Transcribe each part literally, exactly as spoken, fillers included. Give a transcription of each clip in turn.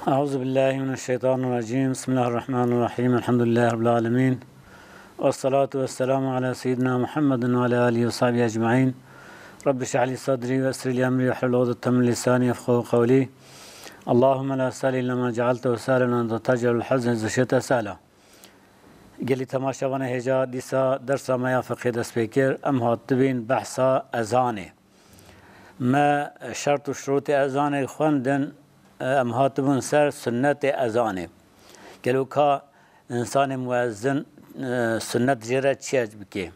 أعوذ بالله من الشيطان الرجيم. بسم الله الرحمن الرحيم. الحمد لله رب العالمين. والصلاة والسلام على سيدنا محمد وعلى آله وصحبه أجمعين. رب اشرح لي صدري ويسر لي أمري واحلل عقدة من لساني يفقهوا قولي. اللهم لا سهل إلا ما جعلته سهلا وأنت تجعل الحزن إذا شئت سهلا. Gelî temaşevanê hêja, dîsa dersa me ya fiqhê dest pê kir. Em hatibîn behsa ezanê. Me şert û şurûtê ezanê xwendin, em hatibûn ser sunnetê ezanê. Gelo ka insanê muezzin, e, sunnet jê re çi ye bike?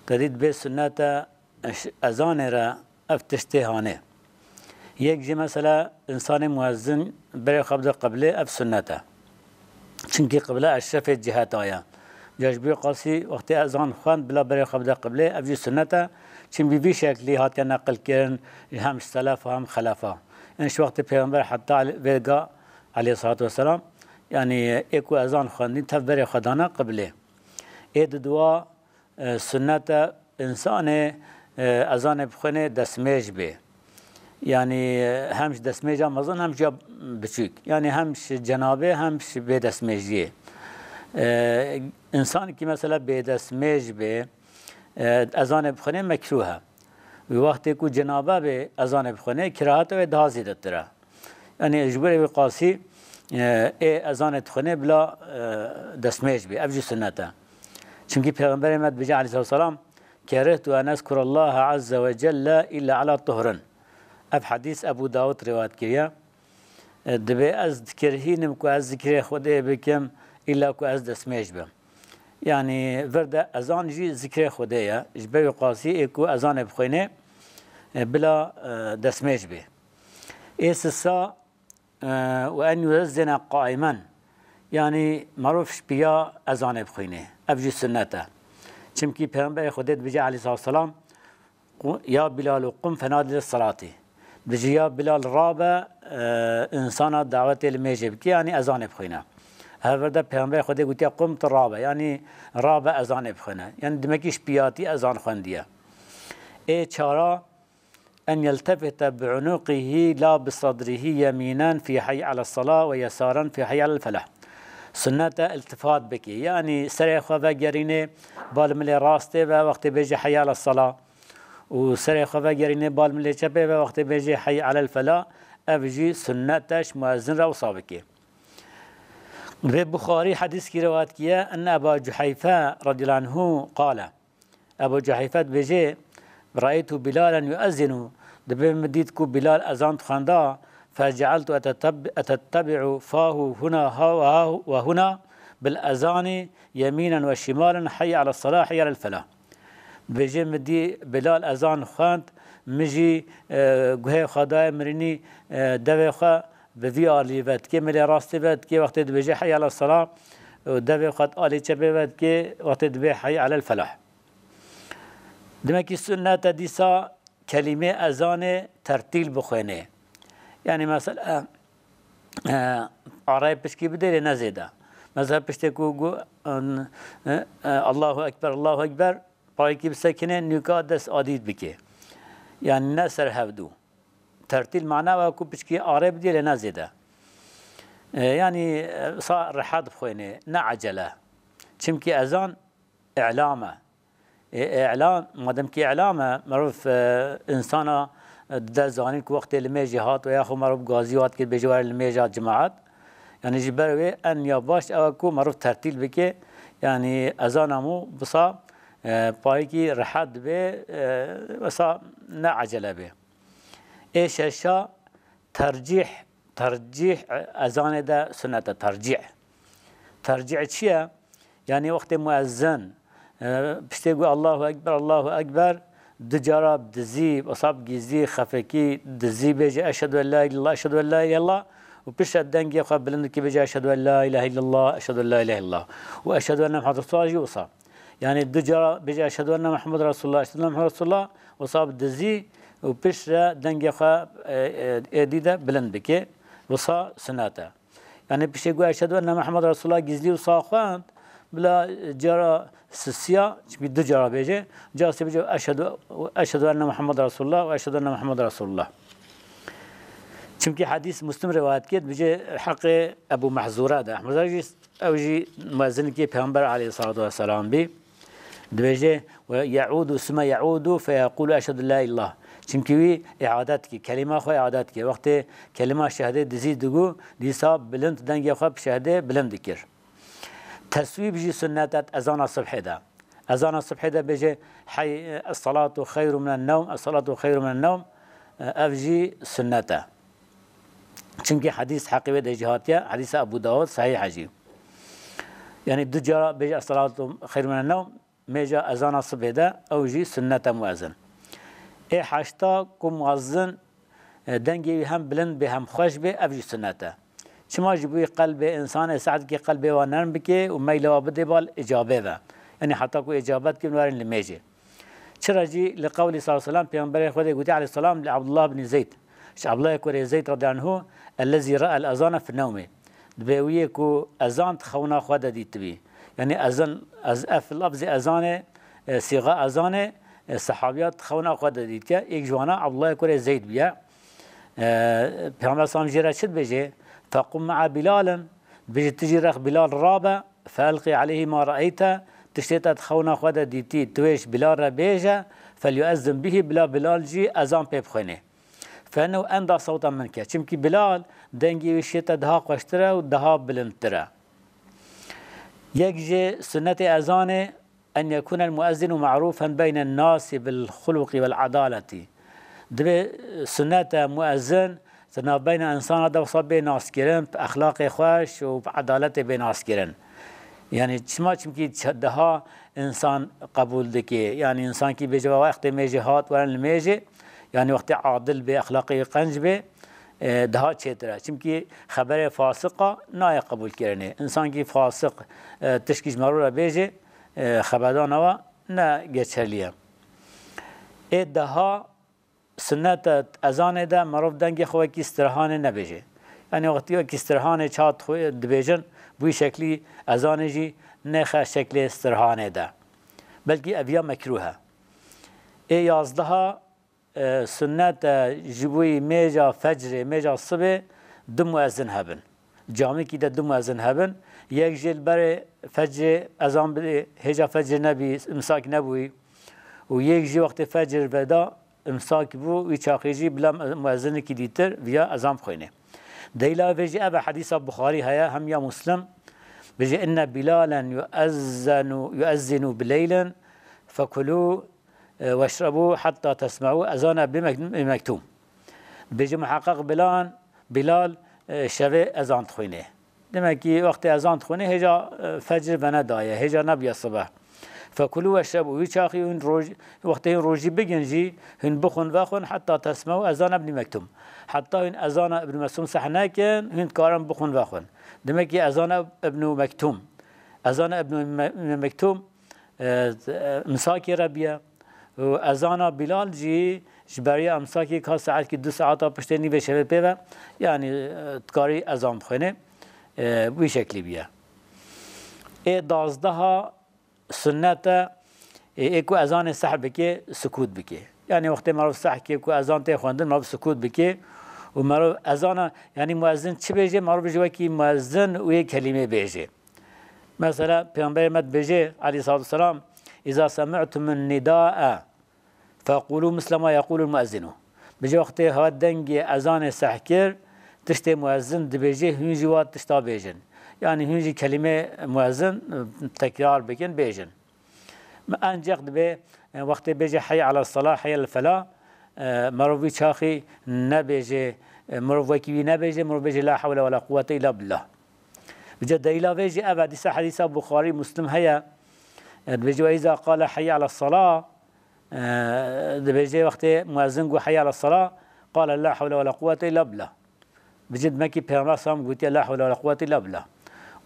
Te dît bê sunnet e, ş-, ezanê re ev tiştê hanê. Yek jî mesela insanê muezzin berê xwe bide qiblê, ev sunnet e. Çimkî qibla eşrefê ciheta ye. Ca ji bo qasî wextê ezan xwend bila berê xwe bide qiblê, ev jî sunnet e. Çimkî vî şeklî hatiye neqilkirin, hem ji selefa hem xelefa. Yanî ji wextê Pêxember heta vêga aleyhissalatu vesselam, yanî ê ku ezan xwendî tev berê xwe dana qiblê. Ê di dua, e, sunnet e, insanê, e, ezanê bixwînê destmêj bê. Yanî, e, hem ji destmêja mezin hem ji ya biçûk. Yanî hem ji cenabê hem ji bêdestmêjiyê. E, însan ki mesela bêdestmêj bê, e, ezanê bixwînê mekrûh e. Wê wextê ku cenabe bê ezanê bixwînê, kirahet wê daha zêdetir e. Yanî ji bo vê qasî, e, ê ezanê dixwînê bila, e, destmêj bê. Ev jî sunnet e. Çimkî Pêxemberê me dibêje aleyhissalatu vesselam, "Kerihtu en ezkurallaha azze ve celle illa ala tuhrin." Ev hedîs Ebû Dawud rêwayet kiriye. E, dibê ez dikirhînim ku ez zikrê Xwedê bikim, îlla ku ez destmêj bim. Yanî vir de ezan jî zikrê Xwedê ye. Ji ber wê qasî ê ku ezanê bixwînê, e, bila, e, destmêj bê. Ê sisa, e, "Ve en yuezzine qaimen." Yanî merov ji piya ezanê bixwîne. Ev jî sunnet e. Çimkî Pêxemberê Xwedê dibêje aleyhissalatu vesselam, "Qu-, ya Bilal, qum fenadi lis salati." Dibêje, "Ya Bilal, rabe, e, insana dawetê limêjê bike, yanî ezanê bixwîne." Hever de Pêxemberê Xwedê gotiye, "Qum, tu rabe." Yanî rabe ezanê bixwîne. Yanî demekî ji piyatî ezan xwendiye. Ê çara, "En yeltefite bi unuqihi la bi sadrihi yemînen fî heyy ala sala ve yesaren fî heyy alel felah." Sunnet e iltifat bike. Yanî serê xwe vegerînê bal milê rastê ve wextê bêje heyy ala sala. Û serê xwe vegerînê bal milê çepê ve wextê bêje heyy alel felah. Ev jî sunnet e ji muezzin re wisa bike. Vê Buxarî hedîskî rewat kiye, en Eba Cuheyfe radiyallahu anhu qale. Ebu Cuheyfe dibêje, "Raytu Bilalen yuezzinu." Dibê min dît ku Bilal ezan dixwenda, "Fecealtu eteteb-, etettebi'u fahu huna ha-, ha-, ve huna bil ezani yemînen ve şimalen, heyy ala salah, heyy alel felah." Dibêje, "Min dî Bilal ezan xwend, min jî, e, guhê xwe daye mirînî, e, devê xwe bi vî alî ve dikê, milê rastê ve dikê, wextê dibêje heyy ala salah, e, devê xwe alî çepê ve dikê, wextê dibê heyy alel felah." Demekî sunnet e dîsa kelîmê ezanê tertîl bixwênê. Yanî mesela, e, arayê pişkî bidê lê ne zêde. Mesela piştê ku gu-, e, e, Allahu Ekber, Allahu Ekber, parêkî bisekinê, nûka dest adî bike. Yanî ne ser hevdû. Tertîl mana ve ku pişkî arê bidê lê ne zêde. E, yanî, e, sa rehat bixwênê, ne ecele. Çimkî ezan îlam e. Ê, îlan, madem ki îlam e, merov, e, însana, e, dide zanîn ku wextê limêjê hat, veya xwe merov gazî hat kir, bêje were limêja cemaat. Yanî ji ber wê en ya baş ew e ku merov tertîl bike, yanî ezana mû bisa, e, parêkî rehet dibe, e, wisa ne ecele be. Ê şeşa tercîh, tercîh, e, ezanê de sunnet e, tercîh. Tercîh çi ye? Yanî wextê muezzin, e, piştê got, "Allahu Ekber, Allahu Ekber", du cara bi dizî, wisa bi gizlî, xefekî, dizî bêje, "Eşhedü en la ilahe illallah, eşhedü en la ilahe illallah", û piştre dengê xwe bilind dike bêje, "Eşhedü en la ilahe illallah, eşhedü en la ilahe illallah." Û "Eşhedü enne Muhammed Resulullah" jî wisa. Yanî du cara bêje, "Eşhedü enne Muhammed Resulullah, eşhedü enne Muhammed Resulullah", wisa bi dizî û piştre dengê xwe, e, e, êdî de bilind bike. Wisa sunnet e. Yanî piştê ku "Eşhedü enne Muhammed Resulullah" gizlî wisa xwend, bila cara sisiya, çimkî du cara bêje, cara sê bêje, "Eşhedü, eşhedü enne Muhammed Resulullah ve eşhedü enne Muhammed Resulullah." Çimkî hedîs Muslim rivayet kir, dibêje heqê Ebû Mehzûra de. Mehzûra jî, ew jî muezzinikê Peyxember aleyhissalatu vesselam bî. Dibêje, "Ve ye'ûdu sümme ye'ûdu fe yeqûlu eşhedü la ilah." Çimkî wî îadet dikir, kelîma xwe îadet dikir. Wextê kelîma şehadê dizî digo, dîsa bilind dengê xwe bi şehadê bilind dikir. Teswîb jî sunnet e ezana sibhê de. Ezana sibhê de bêje, "Hey, es-salatu xeyrun minen newm, es-salatu xeyrun minen newm." Ev jî sunnet e. Çimkî hedîs heqê wê de jî hatiye, hedîsa Ebû Dawud sehîh e jî. Yanî du cara bêje, "Es-salatu xeyrun minen newm", mêja ezana sibhê de, ew jî sunnet e muezzin. Ê heşta ku muezzin, e, dengê wî hem bilind bê hem xweş bê, ev jî sunnet e. Çima ji bo wî qelbê însanê, saetkî qelbê wan nerm bike û meyla wa bidê bal îcabê ve. Yanî heta ku îcabet kirin werin li mêjê. Çira jî li qewlî sallallahu aleyhi ve sellem Peyxemberê Xwedê gotiye aleyhisselam li Abdullah bin Zeyd. Ji Abdullah kurê Zeyd radiyallahu anhu, "Ellezî ra'el ezane fi newmê." Dibê wî yê ku ezan di xewna xwe de dîtibî. Yanî ezan, ez, ev lafzê ezanê, e, sîxa ezanê, e, sehabiya di xewna xwe de dîtiye. Yek ji wana Abdullah kurê Zeyd bûye. E, Peyxember sallam jê re çi dibêje? "Fequm ma'a Bilalin." Dibêje, "Tu jî rex Bilal rabe, feelqî aleyhî ma re'eyte." Tiştê te di xewna xwe de dîtî, tu wê ji Bilal re bêje, "Felyuezzin bihî." Bila Bilal jî ezan pê bixwêne. "Fe ennehu enda sewten minke." Çimkî Bilal dengê wî şê te daha xweştir e û daha bilindtir e. Yek ji sunnetê ezanê, "En yekunel muezzinu ma'rufen beynen nasi bil xuluqi vel adaleti." Dibê sunnet e muezzin di navbeyna insana de wisa bê naskirin, bi exlaqê xweş û bi edaletê bê naskirin. Yanî çima? Çimkî ç-, daha insan qebûl dike. Yanî insankî bêje, "Wextê mêjê hat, werin li mêjê." Yanî wextê adil bê, exlaqê wî qenc bê, e, daha çêtir e. Çimkî xeberê fasiqa nayê qebûlkirinê. Însankî fasiq, e, tişkî ji merû re bêjê, e, xeberdana wa ne geçerlî ye. Ê daha sunnet e ezanê de merov dengê xwe wekî stirhanê nebêje. Yanî wextî wekî stirhanê çat xwe dibêjin, bi wî şeklî ezanê jî nêxe şeklê stirhanê de. Belkî ev ya mekrûh e. Ê yazdeha, e, sunnet e ji bo wî mêja fecrê, mêja sibê du muezzin hebin. Camêkî de du muezzin hebin. Yek jê li berê fecrê ezan bidê, hêja fecrê nebî, imsak nebûyî. Û yek jî wextê fecr veda, imsak bû, wî çaxê jî bila muezzinekî dîtir viya ezan bixwîne. Deyla vê jî ev e, hedîsa Buxarî heye, hem ya Muslim. Bêje, "Inne Bilalen yuezzenu, yuezzinu bileylin, fekulû, e, weşrebû hatta tesme'û ezane bi mek-, bi mektûm." Bêje, "Muheqeq Bilan, Bilal, e, şevê ezan dixwîne." Demek ki wextê ezan dixwîne, hêja, e, fecr venedaye, hêja nebiye sibeh. "Fekulû weşrebû." Wî çaxî hûn roj-, wextê hûn rojî bigin jî, hûn bixwin vexwin, "heta tesme'û ezane Ibnî Mektûm." Heta hûn ezana Ibnî Mektûm seh nekin, hûn dikarin bixwin vexwin. Demek ki ezana Ibnî Mektûm. Ezana Ibnî Me-, Mektûm, e, e, imsakê re biye. Û ezana Bilal jî ji beriya imsakê ka saetkî du saeta piştê nîvê şevê pê ve, yanî, e, dikarî ezan bixwêne, e, wî şeklî biye. Ê dazdeha sunnet e, ê, ê ku ezanê seh bike, sukût bike. Yanî wextê merov seh ke ku ezan tê xwendin, merov sukût bike û merov ezana, yanî muezzin çi bêje, merov ji wekî muezzin û yê kelîmê bêje. Mesela, Peyxemberê me dibêje, aleyhissalatu vesselam, "Îza semi'tumun nida'e, feqûlû misle ma yeqûlul muezzinu." Bêje, wextê ha dengê ezanê seh kir, tiştê muezzin dibêje, hûn jî wa tişta bêjin. Yanî hûn jî kelîmê muezzin, e, tekrar bikin, bêjin. Enceq dibê, e, wextê bêje, "Heyy ala salah, heyy ala felah", e, merov wî çaxî nebêje, e, merov wekî wî nebêje, merov bêje, "La hewle ve la quwwete illa billah." Bice delîla vê jî ev e, dîsa hedîsa Buxarî, Muslim heye. E, dibêje, "Ve îza qale heyy ala salah", e, dibêje wextê muezzin got, "Heyy ala salah", qale, "La hewle ve la quwwete illa billah." Bicî demekî Peyxember sallam gotiye, "La hewle ve la quwwete illa billah."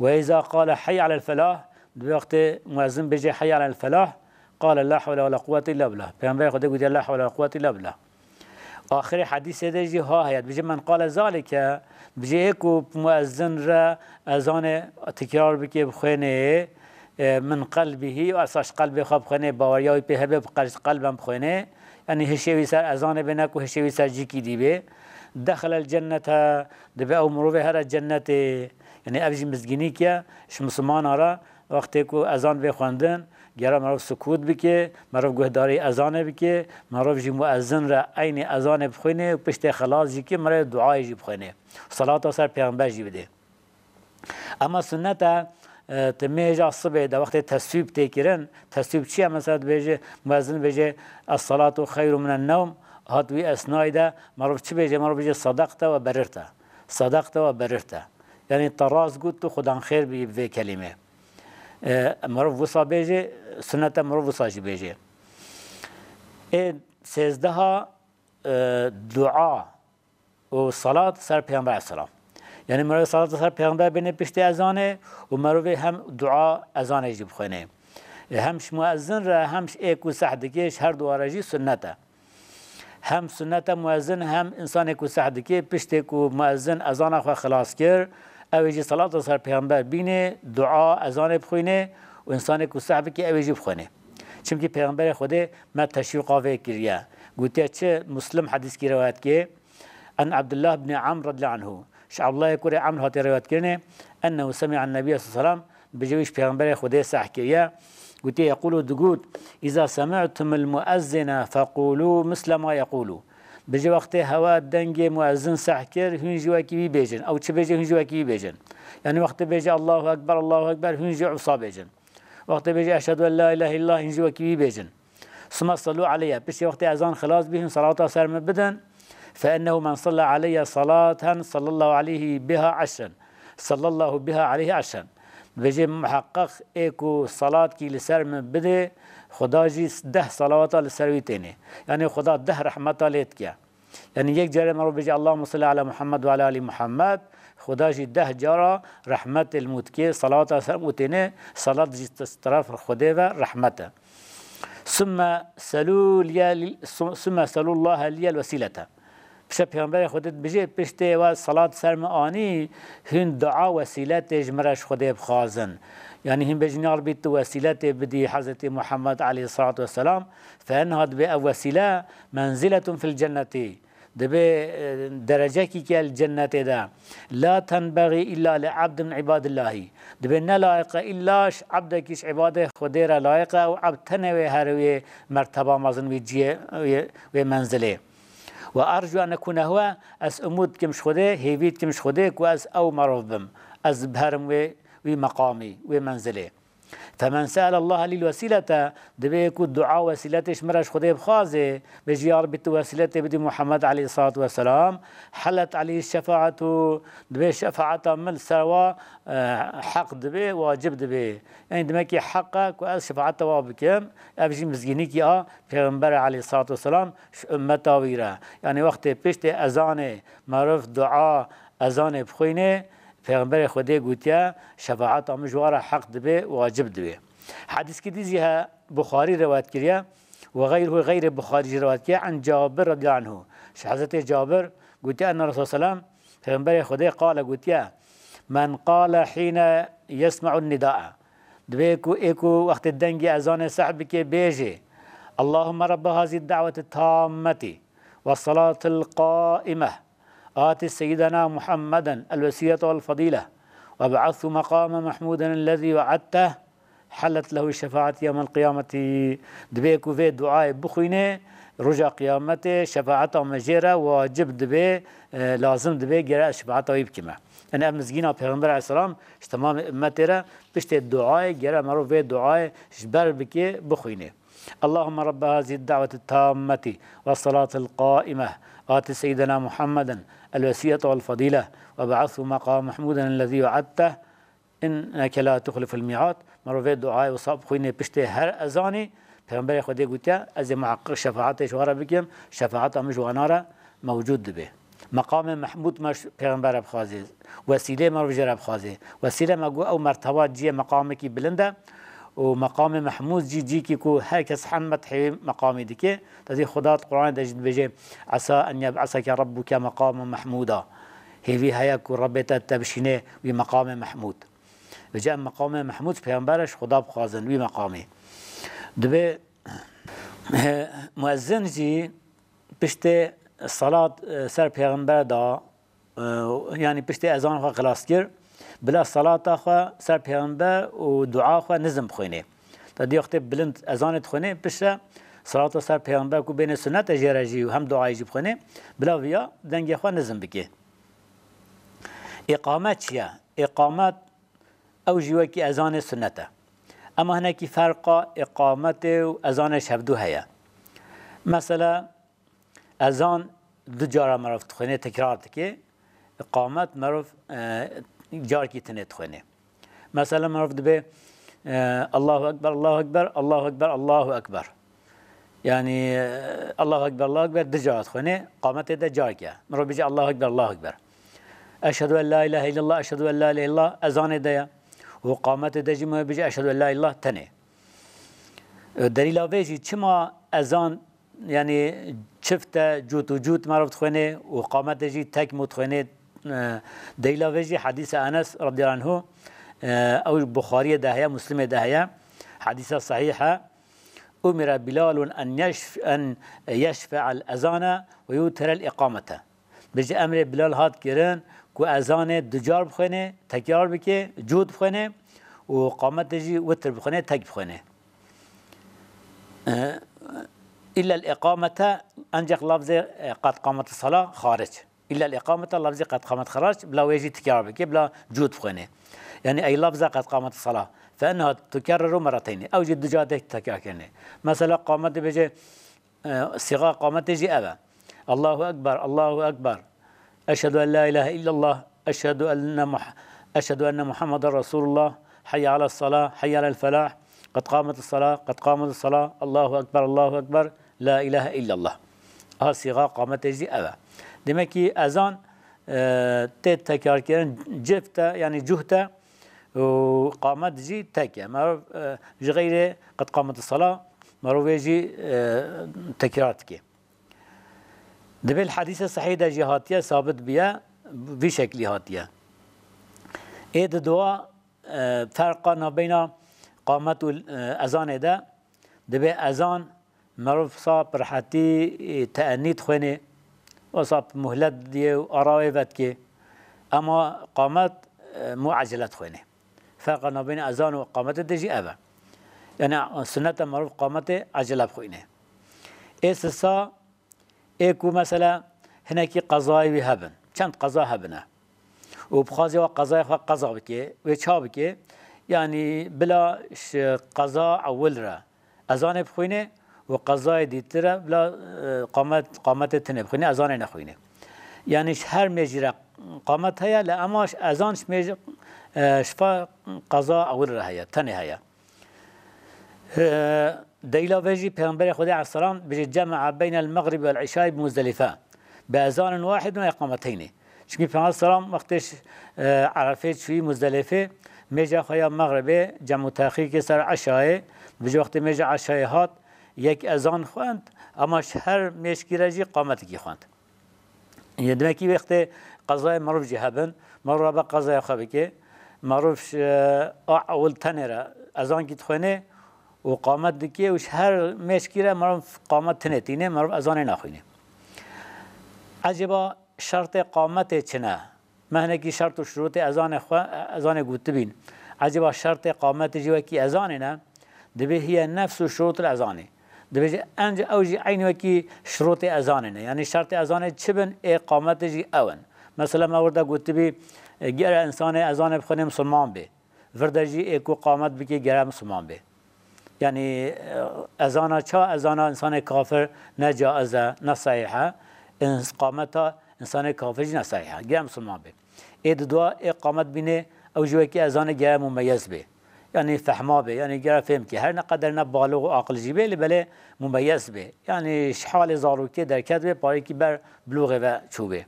"Ve îza qale heyy alel felah", di wextê muezzin bêje, "Heyy alel felah", qale, "La hewle ve la quwwete illa billah." Peyxemberê Xwedê gotiye, "La hewle ve la quwwete illa billah." Axirê hedîsê de jî ha heye, dibêje, "Men qale zalike", dibêje, ê ku muezzin re ezanê tekrar bike, bixwênê, e, "min qelbihî", esa ji qelbê xwe bixwênê, baweriya wî pê hebe, bi qel-, qelben bixwênê, yanî hişê wî ser ezanê bê, ne ku hişê wî ser cîkî dî bê. dexelel cennete, dibe ew mirovê here cennetê. Yanî ev jî mizgînîk e ji misilmana re, wextê ku ezan bê xwendin, gera merov sukût bike, merov guhdarî ezanê bike, merov jî muezzin re eynî ezanê bixwîne û piştê xelas jî ki merov duayê jî bixwîne. Salata ser pêxember jî bide. Ema sunnet e, e, ti mêja sibê de wextê teswîb tê kirin, teswîb çi ye? Mesela dibêje, muezzin dibêje, "Es-salatu xeyrun minen newm", hat wî esnayî de, merov çi bêje? Merov bêje, "Sadaqte ve berirte." Sadaqte ve berirte. Yanî te rast got, tu xudan xêr bî vê kelîmê. E, merov wisa bêje, sunnet e merov wisa jî bêje. Ê sêzdeha, e, dua û salat ser Pêxember aleyhisselam. Yanî merov salat ser Pêxember bêne piştî ezanê û merovê hem dua ezanê jî bixwêne. E, hem ji muezzin re hem ji ê ku seh dike, ji her duwa re jî sunnet e. Hem sunnet e muezzin hem însanê ku seh dike, piştê ku muezzin ezana xwe xilas kir, ew ê jî salata ser Pêxember bîne, dua ezanê bixwîne û însanê ku seh bike ew ê jî bixwêne. Çimkî Pêxemberê Xwedê me teşwîqa vê kiriye. Gotiye çi? Muslim hedîskî rewayet kê, An Abdullah ibn Amr radiyallahu anhu. Ji Abdullahê kurê Amr hatiye rewayet kirinê, ennehu semi'a an-nebiyye sallallahu aleyhi ve sellem, bije wî ji Pêxemberê Xwedê seh kiriye, gotiye, yekulu digot, "İza semi'tumul muezzine fekulu misle ma yekulu." Bije wextê hewa dengê muezzin seh kir, hûn jî wekî wî bêjin. Ew çi bêje, hûn jî wekî wî bêjin. Yanî wextê bêje, "Allahu Ekber, Allahu Ekber", hûn jî wisa bêjin. Wextê bêje, "Eşhedü en la ilahe illallah", hûn jî wekî wî bêjin. Suma sallu aleyye. Piştî wextê ezan xilas bî, hûn salata ser min bidin. Fe ennehu men salla aleyye salaten sallallahu aleyhi biha eşren. Sallallahu biha aleyhi eşren. Dibêje, muheqeq ê ku salatkî li ser min bidê, Xuda jî deh salawata li ser wî tênê. Yanî Xuda deh rehmeta lê dike. Yanî yek carê merov bêje, "Allahümme salli ala Muhammed ve ala ali Muhammed", Xuda jî deh cara rehmetê li mû dike, salawata ser mû têne, salat jî t-, teref Xwedê ve rehmet e. Sümme selû liye lil-, su-, sümme selûllahe liyel vesîlete. Pişe Pêxemberê Xwedê dibêje, piştê we salat ser min anî, hûn dua wesîletê ji min re ji Xwedê bixwazin. Yanî hûn bêjin, "Ya Rebî, tu wesîletê bidî Hezretî Muhammed aleyhissalatu vesselam." Fe enha dibe ev wesîle menziletun fil cennetî. Dibê, e, derecekî ke li cennetê de. La tenbexî illa li ebdin min ibadillahî. Dibê ne layiq e illa ji ebdekî ji ibadê Xwedê re layiq e û ebd tenê wê here wê merteba mezin, wê ciyê, wê, wê menzilê. Ve ercu en ekûne huve, ez umûd dikim ji Xwedê, hêvî dikim ji Xwedê ku ez ew merov bim. Ez biherim wê, wî meqamî, wê menzilê. Femen se'elellahe lil vesîlete, divê ku dua wesîletê ji min re ji Xwedê bixwaze, bêjî, "Ya Rebî, tu wesîletê bidî Muhammed aleyhissalatu vesselam, hellet aleyhi şefaetu." Divê şefaeta min li ser wa, e, heq dibe, wacib dibe. Yanî demekî heq e ku ez şefaeta wa bikim. Ev jî mizgînîkî a Pêxemberê aleyhissalatu vesselam ji ummeta wî re. Yanî wextê piştê ezanê meriv dua ezanê bixwîne, Pêxemberê Xwedê gotiye, şefaeta min ji wan re heq dibe, wacib dibe. Hedîskî dî jî he, Buxarî rewayet kiriye, ve xeyruhu, xeyrê Buxarî jî rewayet kiriye, an Cabir radiyallahu anhu. Ji Hezretê Cabir gotiye, enne Resul selam, Pêxemberê Xwedê qale gotiye, "Men qale hîne yesme'un nidae." Divê ku ê ku wextê dengê ezanê seh bike bêjê, "Allahümme Rabbe hazi da'weti tammeti ve salatil qaimeh." آت سيدنا محمدا الوسيلة والفضيلة وابعثه مقاما محمودا الذي وعدته حلت له الشفاعة يوم القيامة. Divê ku vê duayê bixwîne, roja qiyametê şefaeta me jê re wacib dibe, e, lazim dibe, gere ez şefaeta wî bikime. Yani ev mizgîna Pêxember aleyhisselam ji temamê ummetê re piştê duayê gere merov vê duayê ji ber bike, bixwîne. اللهم رب هذه الدعوة التامة والصلاة القائمة آت سيدنا محمدا الوسيلة والفضيلة وابعثه مقاما محمودا الذي وعدته إنك لا تخلف الميعاد. Mero vê duayê wisa bixwînê piştê her ezanî, Pêxemberê Xwedê gotiye, ez ê muheqqiq şefaetê ji wan re bikim, şefaeta min ji wana re mewcûd dibe. Meqamê Mehmûd me ji Pêxember re bixwaze. Wesîlê me jê re bixwaze. Wesîle me got ew merteba cihê meqamekî bilind e û meqamê Mehmûd jî cihekî ku her kes hemd hêvî meqamê dike. Te dî Xuda di Quranê de jî dibêje, "Esa en yeb'eseke rabbuke meqamen mehmûda." Hêvî heye ku Rebbê te te bişîne wî meqamê Mehmûd. Vêca em meqamê Mehmûd ji Pêxember re ji Xuda bixwazin wî meqamê. Divê, he, muezzin jî piştê Salat, e, ser pêxember da, e, yanî piştî ezan xwe xilas kir, bila salata xwe ser pêxember û dua xwe nizm bixwînê. Te diya wextê bilind ezanê dixwînê, piştre salata ser pêxember ku bêne sunnet e jê re jî û hem duayê jî bixwînê, bila viya dengê xwe nizm bike. Îqamet çi ye? Îqamet ew jî wekî ezanê sunnet e. Ema hinekî ferqa îqametê û ezanê ji hevdû heye. Mesela, ezan du cara merov dixwêne, tekrar dike. Îqamet merov, e, carkî tenê dixwêne. Mesela merov dibe, e, Allahu Ekber, Allahu Ekber, Allahu Ekber, Allahu Ekber. Yanî, e, Allahu Ekber, Allahu Ekber du cara dixwêne, îqametê de carke. Merov bêje Allahu Ekber, Allahu Ekber. Eşhedü en la ilahe illallah, eşhedü en la ilahe illallah ezanê de ye. Û îqametê de jî merov bêje eşhedü en la ilahe illallah tenê. E, delîla vê jî çima ezan, yanî çift e, cût û cût merov dixwêne û îqametê jî tek mû dixwêne, e, delîla vê jî hedîsa Enes radiyallahu anhu, e, ew Buxariyê de heye, Muslimê de heye, hedîsa sehîh e. Umira Bilalun en yeşf-, en yeşfe'el ezane ve yutirel îqamete. Bêje emrê Bilal hat kirin ku ezanê du car bixwêne, tekrar bike, cût bixwêne û qametê jî witir bixwêne, tek bixwêne. E, illa îqamete, ancak lafzê, e, qad qamet sala xaric. Illa îqamete lafzê qad qamet xaric, bila wê jî tekrar bike, bila cût bixwêne. Yani ey lafza qad qamet sala. Fe enha tukerreru merrateyni. Ew jî du car tek tekrar kirine. Mesela qametê bêje, e, sîxa qametê jî ev e. Allahu Ekber, Allahu Ekber. Eşhedü en la ilahe illallah. Eşhedü enne Muh-, eşhedü enne Muhammeden Resulullah. Heyye ala salah, heyye alel felah. Qad qamet salah, qad qamet salah. Allahu Ekber, Allahu Ekber. La ilahe illallah. Aha sîxa qametê jî ev e. Demek ki ezan, e, tê tekrarkirin cift e, yani cuht e. Û qamet jî tek e. Merov, e, ji xeyrê qad qamet sala, merov vê jî, e, tekrar dike. Dibê li hedîse sehîh de jî hatiye, sabit bûye, vî şeklî hatiye. Ê di dua, e, ferqa navbeyna qamet û, e, ezanê de, dibê ezan merov sa bi rehetî, e, teennî dixwêne, wesa bi muhlet didiyê û ara wê vedikê. Ema qamet, e, mû ecele dixwêne. Ferqa navbeyna ezan û qametê de jî ev e. Yani sunnet e merov qametê ecele bixwîne. Ê sisa, ê ku mesela hinekî qezayê wî hebin. Çend qeza hebine. Û bixwaze wa qezayê xwe qeza bike, wê ça bike? Yani bila ji qeza ewil re ezanê bixwîne û qezayê dîtir re bila, e, qamet, qametê tenê bixwîne, ezanê nexwîne. Yani ji her mêjî re qamet heye, lê ema ji ezan ji mêj-, e, ji fa qeza ewil re heye, tenê heye. E, delîla vê jî Pêxemberê Xwedê aleyhisselam bêje, "Cema'a beynel mexrib vel işay bi Muzdelife. Bi ezanin wahidin ve iqameteynî." Çünkü Peygamber selam wextê, e, Erefê çûyî Muzdelifê, mêja xwe ya mexribê cem û tehîr kir ser eşayê, dibêje wextê mêja eşayê hat, yek ezan xwend, ama ji her mêşkî re jî qametekî xwend. Yê demek ki wextê qezayê merov jî hebin, merov rabe qezaya xwe bike, merov, e, a ewil tenê re ezankî dixwêne, û qamet dike û ji her mêşkî re merov qamet tinê tîne, merov ezanê naxwîne. Ecêba şertê qametê çi ne? Me hinekî şert û şurûtê ezanê xwe, ezanê gotibîn. Ecêba şertê qametê jî wekî ezanê ne? Dibê hiye nefs û şurût ezanê. Dibêje enca ew jî eynî wekî şurûtê ezanê ne. Yanî şertê ezanê çi bin, ê qametê jî ew in. Mesela me wir de gotibî, e, gere insanê ezanê bixwîne misilman bê. Vir de jî ê ku qamet bike gere misilman bê. Yanî, e, ezana ça, ezana insanê kafir ne caiz e, ne sehîh e. Ins-, qameta insanê kafir jî ne sehîh e. Gere misilman bê. Ê di dua ê qamet bîne, ew jî wekî ezanê gere mumeyez bê. Yanî fehma bê, yanî gere fêm bike. Her ne qeder ne balix û aqil jî bê, lê belê mumeyez bê. Yanî ji halê zarokê derket bê, parêkî ber bilûxê ve çû bê.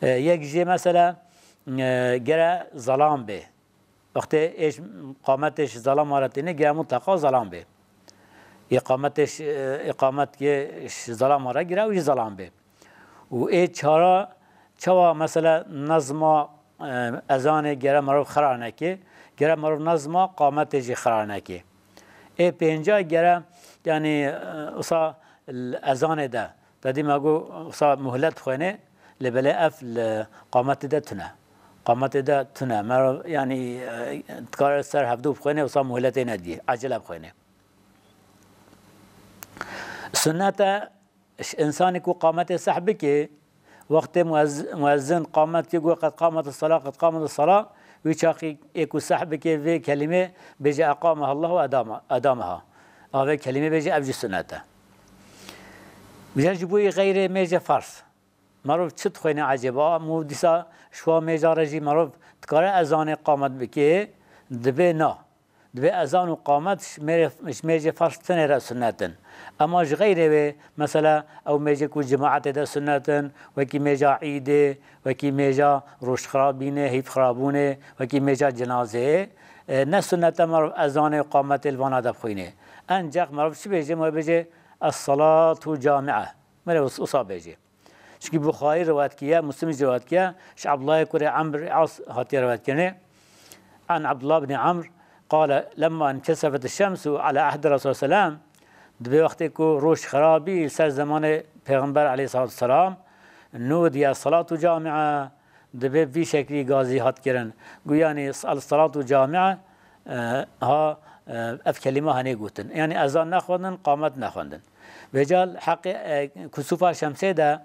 E, yek jê mesela, e, gere zelam bê. Wextê êş qametê ji zelama re têne, gere mutlaka zelam bê. Îqametê ji, îqamet yê ji zelama re gire, ew jî zelam bê. Û ê çara, çawa mesela nezma, e, ezanê gere merov xirar neke, gere merov nezma qametê jî xirar neke. Ê pênca gere, yanî, e, wisa l-, ezanê de Te dî me got, wisa muhlet bixwêne, lê belê ev li qametê de tune. Qametê de tune. Mero, yanî, e, dikare ser hevdû bixwêne, wisa muhletê nediyê. Ecele bixwêne. Sunnet e, ş-, însanê ku qametê seh bike, wextê muezz-, muezzin qamet kir, got, "Qed qamet sala, qed qamet sala", wî çaxî ê ku seh bike vê kelîmê, bêje, "Eqameha Allah ve edama-, edamaha." A vê kelîmê bêje, ev jî sunnet e. Vêca ji bo yê xeyrê mêje ferz. Merov çi dixwêne ecêba? Mû dîsa şiwa mêja re jî merov dikare ezanê qamet bike? Dibê na. Dibê ezan û qamet ji mêrê-, ji mêjê ferz tenê re sunnet in. Ema ji xeyrê wê, mesela, ew mêjê ku cemaetê de sunnet in, wekî mêja îdê, wekî mêja rojxirabînê, hîvxirabûnê, wekî mêja cinazeyê, e, ne sunnet e merov ezanê û qametê li vana de bixwîne. Enceq merov çi bêje? Merov bêje, "Es-salatu camia." Merov wis-, wisa bêje. Çimkî Buxarî riwayet kiriye, Muslim jî riwayet kiriye, ji Abdullahê kurê Amr As hatiye riwayet kirinê. An Abdullah bin Amr qale, "Lemma inkesefet şemsu ala ahdi Resul selam." Dibê wextê ku roj xirabî ser zemanê Pêxember aleyhissalatu vesselam, nudiye salatu camia, dibê vî şeklî gazî hat kirin. Gu yanî sal-, salatu camia, e, ha, e, ev kelîma hanê gotin. Yanî ezan nexwendin, qamet nexwendin. Vêca heqê, e, kusufa şemsê de,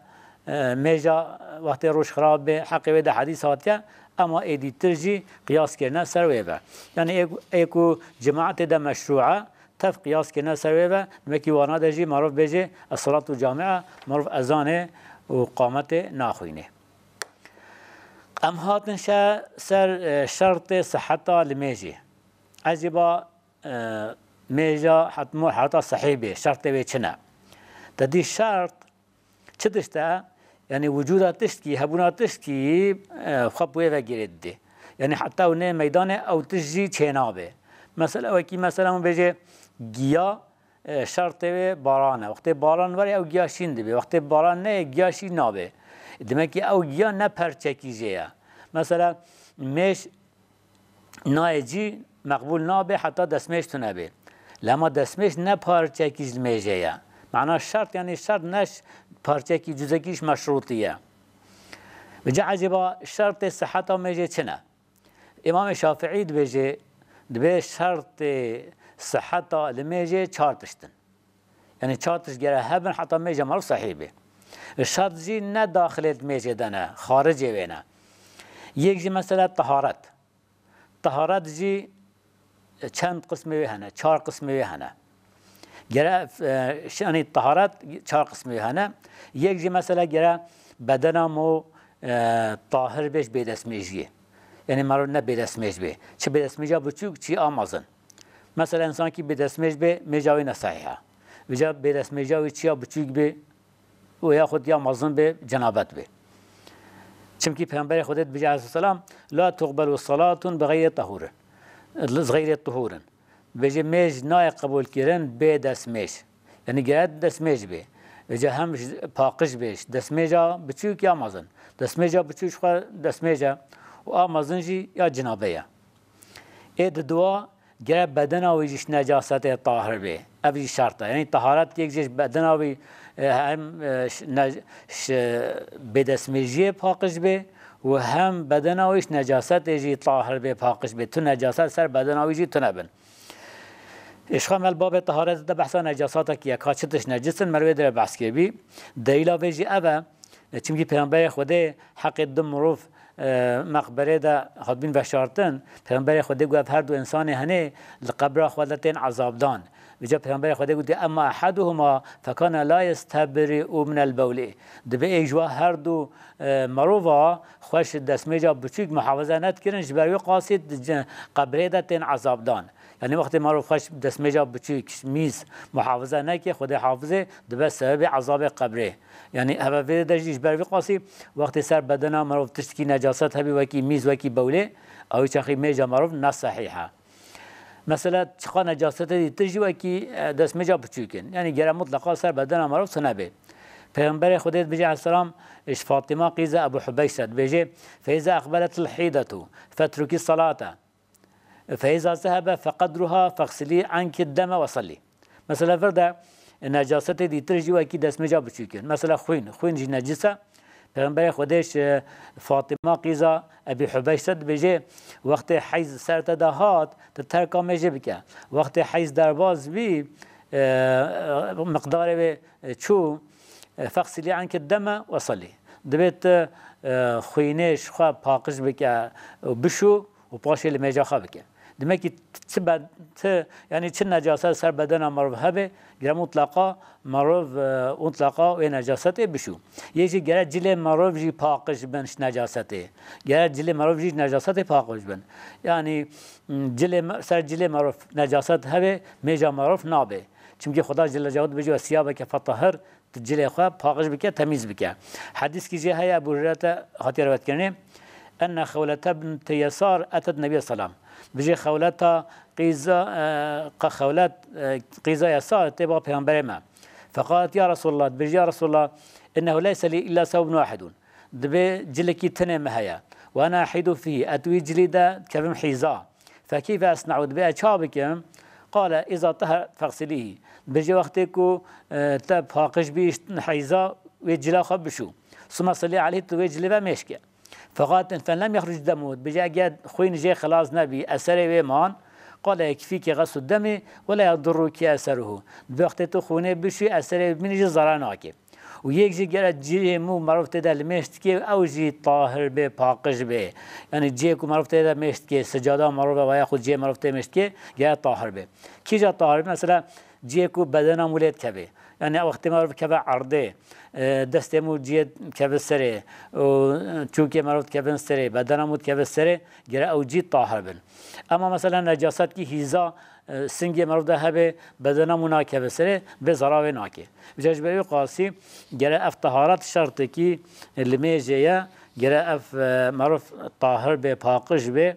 e, mêja wextê roj xirab bê, heqê wê de hedîs hatiye, ema ê dîtir jî qiyas kirine ser wê ve. Yanî ê, ê ku cemaetê de meşrû e, tev qiyas kirine ser wê ve, demekî wana de jî merov bêje, "Es-salatu camia", merov ezanê û qametê naxwînê. Em hatin şe-, ser, e, şertê siheta limêjê. Ecêba, e, mêja hetmo heta sehî bê, şertê wê çi ne? Te dî şert çi tişt e? Yanî wicûda tiştkî, hebûna tiştkî, e, xwe bi wê ve girê didê. Yanî heta ew nê meydanê ew tişt jî çênabe. Mesela wekî mesela min bêje giya, e, şertê wê baran e. Wextê baran were ew giya şîn dibe. Wextê baran neyê giya şîn nabe. Demek ki ew giya ne perçekî jê ye. Mesela mêj nayê cî meqbûl nabe heta destmêj tune bê. Lema destmêj ne parçekî ji mêjê ye. Mana şert, yanî şert ne ş-, parçekî cuzekî ji meşrûtî ye. Vêca ecêba şertê siheta mêjê çi ne? Îmamê Şafiî dibêje, dibê şertê siheta limêjê çar tişt in. Yanî çar tişt gere hebin heta mêja merov sehî bê. Şert jî ne daxilê mêjê de ne, xaricê wê ne. Yek jî mesela teharet. Teharet jî çend qismê wê hene, çar qismê wê hene. Gere, e, şanî teharet çar qismê wê hene. Yek jî mesela gere bedena mo, e, tahir bê ji bêdestmêjiyê. Yanî merov ne bêdestmêj bê. Çi bêdestmêja biçûk, çi a mezin. Mesela însankî bêdestmêj bê, mêja wê ne sehîh e. Vêca bêdestmêja wê çiya biçûk bê, û yaxud ya mezin bê, cenabet bê. Çimkî Pêxemberê Xwedê dibêje aleyhisselam, "La tuqbelu salatun bi xeyrê tehurin." Bi xeyrê tuhurin. Dibêje mêj nayê qebûl kirin bê destmêj. Yanî gere destmêj bê. Vêca hem ji paqij bê, ji destmêja biçûk ya mezin. Destmêja biçûk ji xwe destmêj e û a mezin jî ya cinabe ye. Ê di dua gere bedena wî jî ji necasetê tahir bê. Ev jî şert e. Yanî taharet yek jî ji bedena wî, e, hem, e, ş-, ne-, ş-, bêdestmêjiyê paqij bê û hem bedena wî ji necasetê jî tahir bê, paqij bê. Tu necaset ser bedena wî jî tune bin. Ê, ji xwe me li babê taharetê de behsa necasatekî ye, ka çi tişt necis in, me li wê dire behs kiribî. Delîla vê jî ev e, e, çimkî Pêxemberê Xwedê heqê du mirov, e, meqberê de hatibîn veşartin, Pêxemberê Xwedê got, ev her du însanê henê li qebra xwe de tên ezabdan. Vêca Pêxemberê Xwedê gotiye, "Emma ehaduhuma fekane la yestebri'u minel bewlî." Dibê êk ji wa her du, e, merova xwe ji destmêja biçûk muhafaza nedikirin, ji ber wê qasî di ce-, qebrê de tên ezabdan. Yanî wextê merov xwe ji destmêja biçûk, mîz muhafaza neke, Xwedê hafizê, dibe sebebê ezabê qebrê. Yanî heve vê de jî ji ber vî qasî wextê ser bedena merov tiştekî necaset hebî, wekî mîz, wekî bewlê, ew çaxî mêja merov ne sehîh e. Mesela çiqa necasetê dîtir jî wekî, e, destmêja biçûk in. Yanî gere mutleqa ser bedena merov tune bê. Pêxemberê Xwedê dibêje aleyhisselam, e, ji Fatima qîza Ebu Hubeyş re dibêje, "Feyza eqbeletil hîdetu fetrukî salate." Feyza zehebe feqedruha fexsilî enki deme ve sallî. Mesela vir de, necasetê dîtir jî wekî destmêja biçûk in. Mesela xwîn, xwîn jî necis e. Pêxemberê Xwedê ji Fatima qîza Ebî Hubeş re dibêje, wextê heyz ser te de hat, tu terka mêjê bike. Wextê heyz derbas bî, e, miqdarê wê çû, e, fexsilî enke deme we selî. Dibê tu, e, xwînê ji xwe paqij bike û bişû û paşê li mêja xwe bike. Demek ki çi be-, ti, yani çi necaset ser bedena merov hebe, gere mutlaqa merov, e, mutlaqa wê necasetê bişû. Yê jî gere cilê merov jî paqij bin ji necasetê. Gere cilê merov jî ji necasetê paqij bin. Yani, m, cilê me-, ser cilê merov necaset hebe, mêja merov nabe. Çimkî Xuda Celle Celaluhu dibêje, "Ve siyabeke fetahhir", tu cilê xwe paqij bike, temîz bike. Hedîskî jê heye, Ebu Hureyre te hatiye riwayetkirinê. Enne Xewlete bint Yesar etet Nebî selam. Bijê Xewleta qîza, e, qe Xewlet, e, qîza Yesar tê ba Pêxemberê me. Feqalet, "Ya Resulallah", dibêje, "Ya Resulallah, innehu leyse lî illa sevbun wahidun." Dibê cilekî tenê me heye. Ve ene ehidu fî, ez wî cilî de kevim hîza. Fekeyfe esna'u, dibê ez ça bikim? Qale, "Îza teher fexsilîhî." Dibêje wextê ku, e, te paqij bî heyza, wê cila xwe bişû. Suma selî aleyh, tu wê cilê ve mêşke. Feqatin fen lem yexruc demu, dibêje eger xwîn jê xilas nebî, eserê wê man, qale yekfîke xeslu demî, ve la yedurruke eseruhu. Dibê wextê tu xwînê bişû, eserê min jî zarar nake. Û yek jî gere cihê mû merov tê de li mêş dike, ew jî tahir bê, paqij bê. Yani cihê ku merov tê de mêş dike, sicada merov e, ve ya xwe cihê merov tê mêş dike, gere tahir bê. Kîja tahir bê? Mesela cihê ku bedena mû lê dikeve. Yani wextê merov keve erdê, e, destê mû cihê keve serê û çûkê merov dikevin serê, bedena mû dikeve serê, gere ew cî tahir bin. Ema mesela necasetkî hîza, e, singê merov de hebe, bedena mû nakeve serê, bê zarar wê nake. Îca ji ber wê qasî gere ev teharet şertekî li mêjê ye, gere ev, e, merov tahir bê, paqij bê,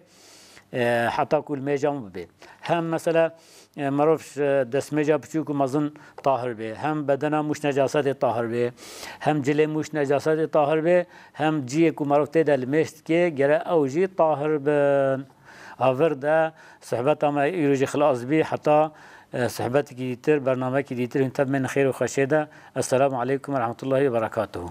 e, heta ku li mêja mû bibê. Hem mesela, e, merov ji destmêja biçûk û mezin tahir bê, hem bedena mû ji necasetê tahir bê, hem cilê mû ji necasetê tahir bê, hem ciyê ku merov tê de li mêj dike, gere ew jî tahir bin. Havir de sohbeta me îro jî xilas bî, heta, e, sohbetekî dîtir, bernamekî dîtir, hûn tev bên xêr û xweşê de. Esselamu aleykum ve rahmetullahi ve berekatuhu.